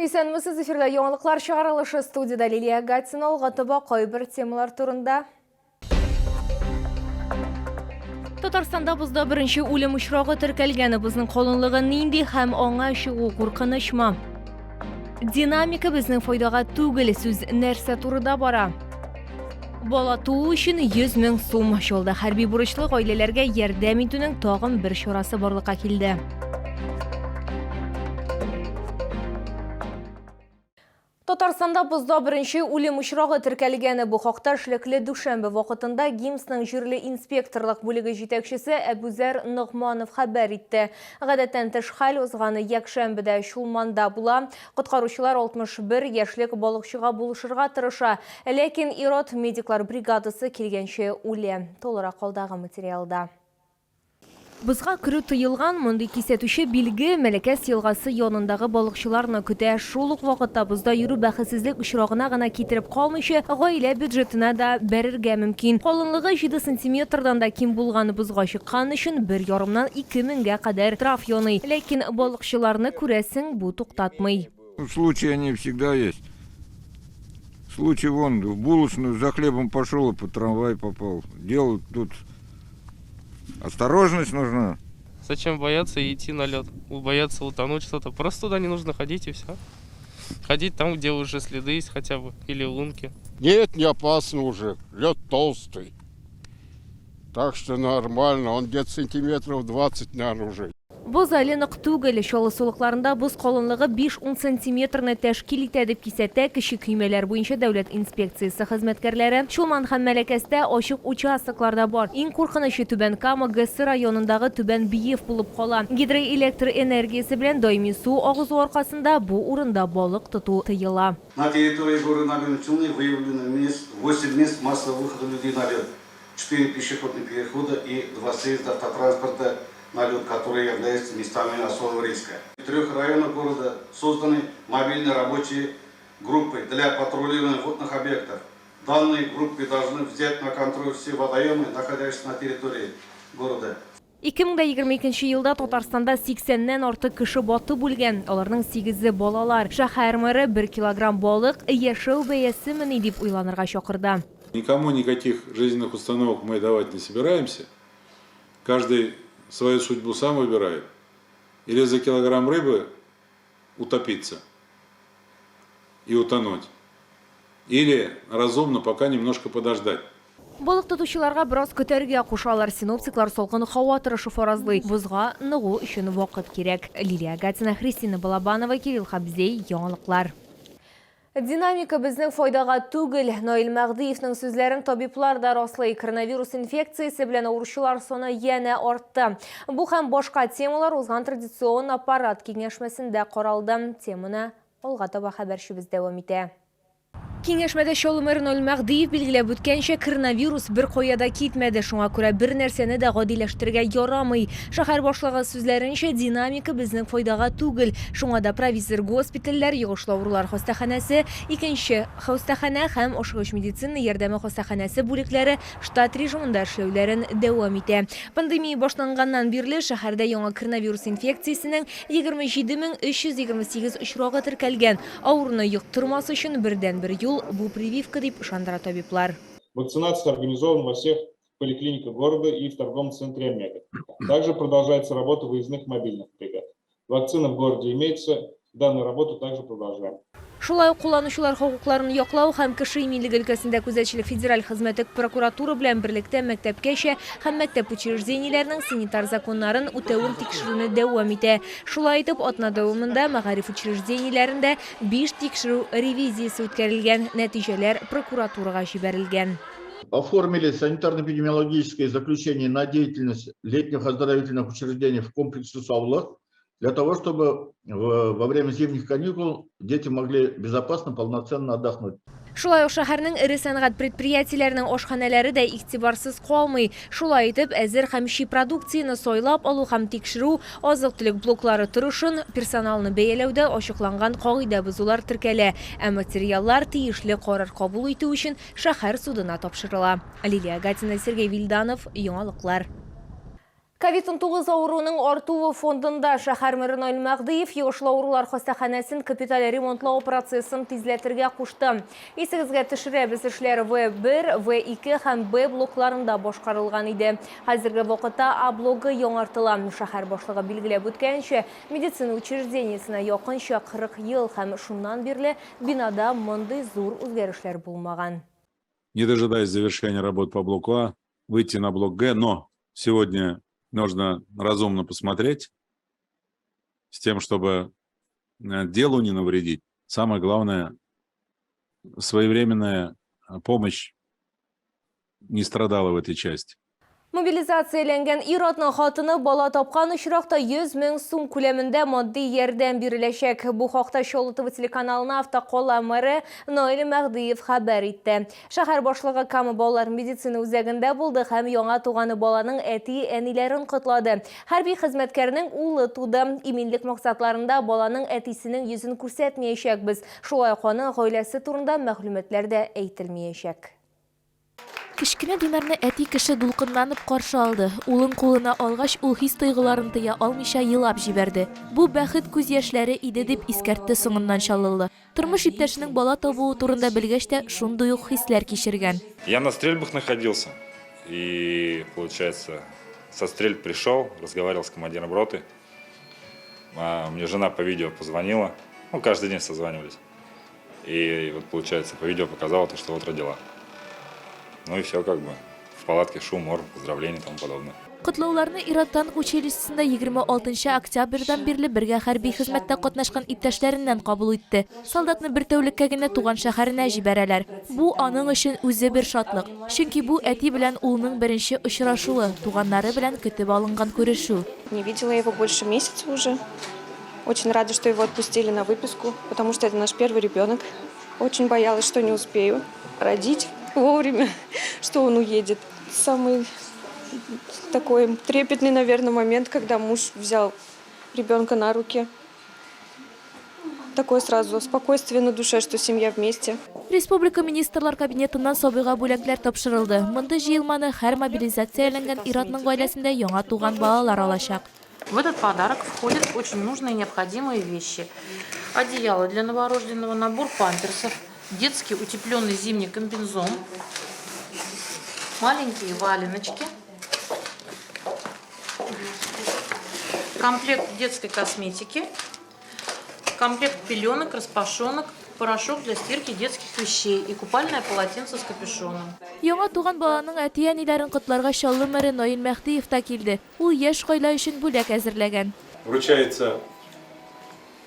Исәнмесез, эфирда яңалыклар чыгарылышы студиядә Лилия Гатина алга таба кайбер темалар турында. Татарстанда бозда беренче үлем очрагы теркәлгән. Бозның калынлыгы нинди һәм аңа чыгу куркынычмы? Динамика безнең файдага түгел, сүз нәрсә турыда бара? Бала туу өчен 100 мең сум. Чалда хәрби бурычлы гаиләләргә ярдәм итүнең тагын бер чарасы барлыкка килде. Татарстанда бозда беренче үлем очрагы теркәлгән. Бу хакта эшлекле дүшәмбе вакытында ГИМСның җирле инспекторлык бүлеге җитәкчесе Әбүзәр Ногманов хәбәр итте. Гадәттән тыш хәл узган якшәмбедә Чулманда була. Коткаручылар 61 яшьлек балыкчыга булышырга тырыша, ләкин ир-ат медиклар бригадасы килгәнче үлә. Тулырак алдагы материалда. Бозга керү тыелган, мондый кисәтүче билге Мәләкәс елгасы янындагы балыкчыларны көтә. Шул ук вакытта бозда йөрү бәхетсезлек очрагына гына китереп калмыйча, гаилә бюджетына да бәрергә мөмкин. Калынлыгы җиде сантиметрдан да ким булган бозга чыккан өчен бер ярымнан ике меңгә кадәр штраф яный. Ләкин балыкчыларны, күрәсең, бу туктатмый. Случаи они всегда есть. Случай вон, в булочную за хлебом пошел и под трамвай попал. Дело тут осторожность нужна. Зачем бояться и идти на лед? Бояться утонуть что-то. Просто туда не нужно ходить и все. Ходить там, где уже следы есть хотя бы, или лунки. Нет, не опасно уже. Лед толстый. Так что нормально, он где-то сантиметров 20, наверное, уже. Боз әле нык түгел, Чаллы сулыкларында боз калынлыгы 5-10 сантиметрны тәшкил итә, дип кисәтә кече көймәләр буенча дәүләт инспекциясе хезмәткәрләре. Чулман һәм Мәләкәстә ачык участоклар да бар. Иң куркынычы Түбән Кама ГЭСы районындагы Түбән Биев булып кала. Гидроэлектр энергиясе белән даими су агызу аркасында бу урында балык тоту тыела. На территории города Набережные Челны выявлено мест, 8 мест массового выхода людей на лед. 4 пешеходных перехода и 2 съезда автотранспорта на лед, которые являются местами особого риска. В трех районах города созданы мобильные рабочие группы для патрулирования водных объектов. Данные группы должны взять на контроль все водоемы, находящиеся на территории города. 2022 елда Татарстанда 80 нән артык кеше батып үлгән, аларның сигезе балалар. Шәһәр мэры бер килограмм балык яшәү бәясемени дип уйланырга чакырды. Никому никаких жизненных установок мы давать не собираемся. Каждый свою судьбу сам выбирает. Или за килограмм рыбы утопиться и утонуть. Или разумно пока немножко подождать. Балык тотучыларга бераз көтәргә кушалар. Синоптиклар салкын һава торышы фаразлый. Бозга ныгу өчен вакыт кирәк. Лилия Гатина, Христина Балабанова, Кирилл Хабзей, Яңалыклар. Динамика безнең файдага түгел. Наил Мәгъдиевның сүзләрен табиблар да раслый. Коронавирус инфекциясе белән авыручылар саны янә артты. Бу һәм башка темалар узган традицион аппарат киңәшмәсендә каралды. Теманы алга таба хәбәрчебез дәвам итә. Киңәшмәдә Чаллы мэры Наил Мәгъдиев билгеләп үткәнчә, коронавирус беркая да китмәде, шуңа күрә бернәрсәне дә гадиләштерергә ярамый. Шәһәр башлыгы сүзләренчә, динамика безнең файдага түгел. Шуңа да провизор госпитальләр, йогышлы авырулар хастаханәсе, икенче хастаханә һәм ашыгыч медицина ярдәме хастаханәсе бүлекләре штат режимында эшләүләрен дәвам итә. Пандемия башланганнан бирле шәһәрдә яңа коронавирус инфекциясенең 27 328 очрагы теркәлгән. Авыруны йоктырмас өчен бердәнбер юл, бу прививка, дип ышандыра табиблар. Вакцинация организована во всех поликлиниках города и в торговом центре «Омега». Также продолжается работа выездных мобильных бригад. Вакцина в городе имеется, данную работу также продолжаем. Шулай ук кулланучылар хокукларын яклау һәм кеше иминлеге өлкәсендә күзәтчелек федераль хезмәте прокуратура белән берлектә мәктәпкәчә һәм мәктәп учреждениеләренең санитар законнарын үтәвен тикшерүне дәвам итә. Шулай итеп, атна дәвамында мәгариф учреждениеләрендә биш тикшерү ревизиясе үткәрелгән, нәтиҗәләр прокуратурага җибәрелгән. Оформили санитарно-эпидемиологическое заключение на деятельность летних оздоровительных учреждений в комплексе «Саулык», для того, чтобы во время зимних каникул дети могли безопасно, полноценно отдохнуть. Шулай ук шәһәрнең эре сәнгать предприятиеләренең ашханәләре дә игътибарсыз калмый. Шулай итеп, әзер һәм чи продукцияне сайлап алу һәм тикшерү, азык-төлек блоклары торышын, персоналны бәяләүдә ачыкланган кагыйдә бозулар теркәлә, ә материаллар тиешле карар кабул итү өчен шәһәр судына тапшырыла. Лилия Гатина, Сергей Вильданов, Яңалыклар. Ковид-19 авыруының артуы фондында шәһәр мэры Наил Мәһдиев йогышлы авырулар хастаханәсен капиталь ремонтлау процессын тизләтергә кушты. Исегезгә төшерәбез, эшләр В1, В2 һәм Б блокларында башкарылган иде. Хәзерге вакытта А блогы яңартыла. Шәһәр башлыгы билгеләп үткәнчә, медицина учреждениесенә якынча 40 ел һәм шуннан бирле бинада мондый зур үзгәрешләр булмаган. Не дожидаясь завершения работ по блоку А, выйти на блок Г, но сегодня нужно разумно посмотреть с тем, чтобы делу не навредить. Самое главное, своевременная помощь не страдала в этой части. Мобилизацияләнгән ир-атның хатыны бала тапкан очракта 100 мең сум күләмендә матди ярдәм биреләчәк. Бу хакта Чаллы ТВ телеканалына Автокала мэры Наил Мәһдиев хәбәр итте. Шәһәр башлыгы Кама балалар медицина үзәгендә булды һәм яңа туган баланың әти-әниләрен котлады. Хәрби хезмәткәрнең улы туды. Иминлек максатларында баланың әтисенең йөзен күрсәтмәячәкбез. Шулай ук аның гаиләсе турында мәгълүматлар да әйтелмәячәк. Кечкенә Динарны әти кеше дулкынланып каршы алды. Улын кулына алгач, ул хис-тойгыларын тыя алмыйча елап җибәрде. Бу бәхет күз яшьләре иде, дип искәртте соңыннан чаллылы. Тормыш иптәшенең бала табуы турында белгәч тә шундый ук хисләр кичергән. Я на стрельбах находился и, получается, со стрельб пришел, разговаривал с командиром роты. Мне жена по видео позвонила, ну, каждый день созванивались. И вот, получается, по видео показала то, что вот родила. Ну и все, как бы. В палатке шум, ор, поздравления и тому подобное. Котлауларны ир-ат танк училищесында 26 октябрьдән бирле бергә хәрби хезмәттә катнашкан иптәшләреннән кабул итте. Солдатны бер тәүлеккә генә туган шәһәренә җибәрәләр. Бу аның өчен үзе бер шатлык. Чөнки бу әти белән улның беренче очрашуы, туганнары белән көтеп алынган күрешү. Не видела его больше месяца уже. Очень рада, что его отпустили на выписку, потому что это наш первый ребенок. Очень боялась, что не успею родить вовремя, что он уедет. Самый такой трепетный, наверное, момент, когда муж взял ребенка на руки. Такое сразу спокойствие на душе, что семья вместе. Республика Министрлар Кабинетыннан сабыйга бүләкләр тапшырылды. Мондый җыелманы һәр мобилизацияләнгән ир-атның гаиләсендә яңа туган балалар алачак. В этот подарок входят очень нужные и необходимые вещи. Одеяло для новорожденного, набор памперсов, детский утепленный зимний комбинезон, маленькие валеночки, комплект детской косметики, комплект пеленок, распашонок, порошок для стирки детских вещей и купальное полотенце с капюшоном. Яңа туган баланың әти-әниләрен котларга Чаллы мэры Наил Мәһдиев та килде. Ул яшь гаилә өчен бүләк әзерләгән. Вручается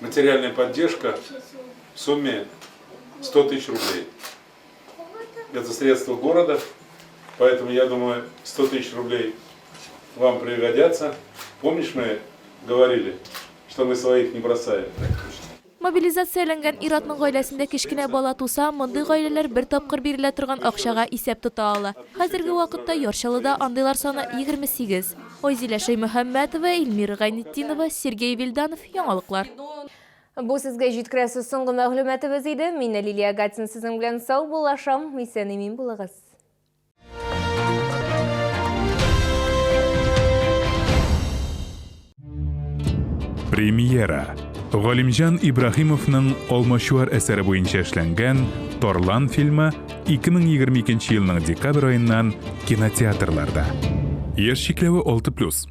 материальная поддержка в сумме 100 тысяч рублей. Это средства города, поэтому, я думаю, 100 тысяч рублей вам пригодятся. Помнишь, мы говорили, что мы своих не бросаем? Мобилизацияләнгән ир-атның гаиләсендә кечкенә бала туса, мондый гаиләләр бер тапкыр бирелә торган акчага исәп тота ала. Хәзерге вакытта Яр Чаллыда андыйлар саны 28. Айзилә Шәймөхәммәтова, Эльмира Гайнетдинова, Сергей Вильданов, Яңалыклар. Бу сезгә җиткерәсе соңгы мәгълүматыбыз иде. Мин Лилия Гатин сезнең белән саубуллашам. Исән-имин булыгыз. Премьера. Галимҗан Ибраһимовның Алмачуар әсәре буенча эшләнгән Тарлан фильмы 2022 елның декабрь аеннан кинотеатрларда. Яшь чикләве 6+.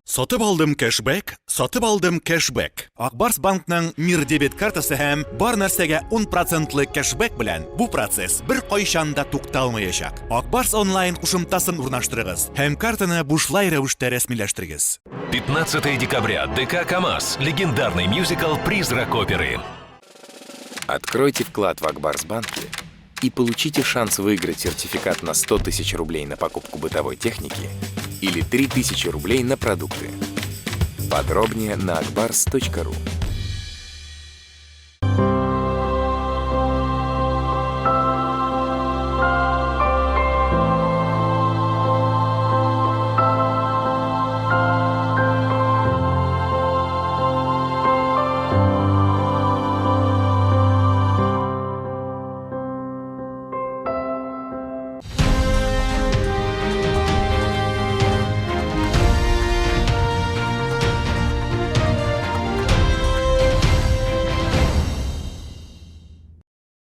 Сатып алдым кэшбэк, сатып алдым кэшбэк. Ак Барс банкның Мир дебет картасы һәм бар нәрсәгә 10 процентлы кэшбэк белән бу процесс беркайчан да тукталмаячак. Ак Барс онлайн кушымтасын урнаштырыгыз һәм картаны бушлай рәвештә рәсмиләштерегез. 15 декабря. ДК КАМАЗ. Легендарный мюзикл «Призрак оперы». Откройте вклад в Ак Барс Банке и получите шанс выиграть сертификат на 100 тысяч рублей на покупку бытовой техники или 3000 рублей на продукты. Подробнее на akbars.ru.